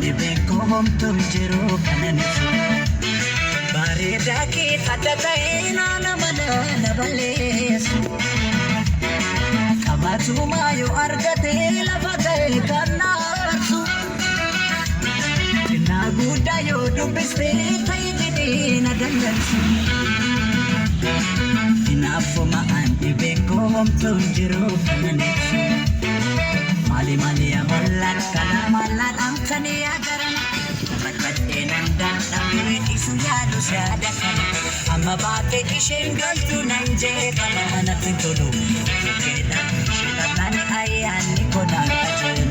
Dhibeen koo homtuu hin jiru kanan ibsu. Bareedaa kee adda ta'ee naana mana na balleessu. Qabaatumaa yoo argate lafa ka'e kan naarsu. Kennaa guddaa yoo dubbiste ta'e jedhee na dallansu. Hinaaffuma an dhibeen koo homtuu hin jiru kanan ibsu. Maali maali amala kana mala dhamtanii agarana. Rakkadhee nan dadhabee dhiisu yaadu siyaada kana. Amma baatee isheen galtu nan jeeqama natti tolu. Bukkeedhaan ishee dhabnaan ayyaanni konaan qajeelu.